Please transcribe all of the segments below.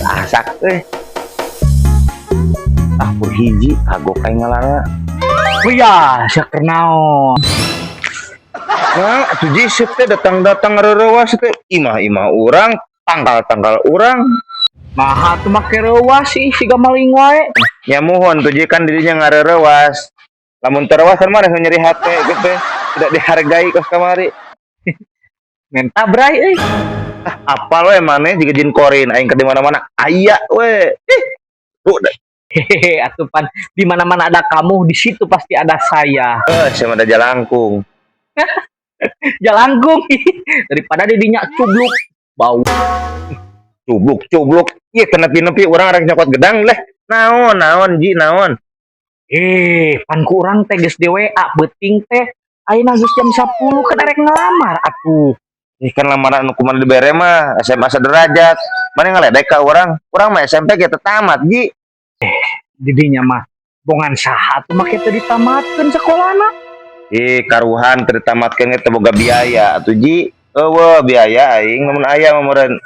Asak eh. Ah, pur hiji kagok aing ngalana. Oh iya, sia keur naon? Nah, atuh ji sip teh datang-datang ngareurewas teh imah-imah urang, tangkal-tangkal urang. Nah, atuh make reuwas sih, siga maling wae. Ya mohon tuh ji, kan dirinya ngareurewas. Lamun teu reuwas kan mana nyeri hate gitu. Tidak dihargai kos kamari. Menta bray euy. Ah, apal we maneh jiga jin korin aing ke di mana-mana aya we. Ih. Tuh deh. Hehehe, atuh pan di mana-mana ada kamu, di situ pasti ada saya. Eh, sama ada jalangkung. Jalangkung daripada didinya cubluk bau. Cubluk, cubluk. Ieu teu nepi-nepi urang rek nyokot gedang leh. Naon, naon ji, naon? Eh, pan ku urang teh geus di WA beuting teh. Ayeuna geus jam 10, kan arek ngelamar atuh. Ih, kan lamaran anu kumaha dibere mah SMA sederajat. Mana ngaledek ka urang? Urang mah SMP ge teu tamat, ji. Didinya mah bongan saha atuh make teu ditamatkeun sekolahna? Ih, karuhan teu ditamatkeun ge teu boga biaya atuh, ji. Euweuh biaya aing, lamun aya mah meureun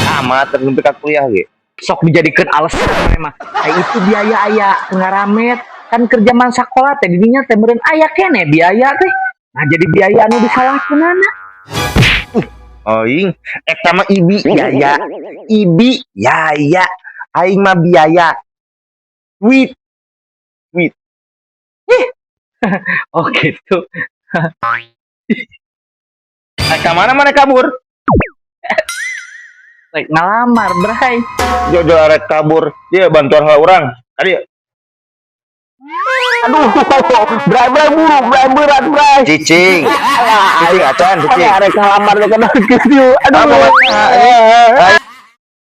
tamat teu nepi ka kuliah ge. Sok dijadikeun alasan maneh mah. Ai itu biaya aya ngaramet kan keur jaman sakola teh didinya teh meureun aya keneh biaya teh. Nah, jadi biaya anu disalahkeunana. Aing eta mah ibi biaya. Ibi yaya. Aing mah biaya. Duit. Duit. Oh gitu. Eh, ka mana mana kabur? Rek ngalamar, Bray. Jojo arek kabur. Dia bantuan heula urang. Tadi. Aduh, Bray, Bray, buru, Bray, berat, Bray. Cicing. Cicing acan, cicing. Arek ngalamar teh kana kieu. Aduh. Aduh.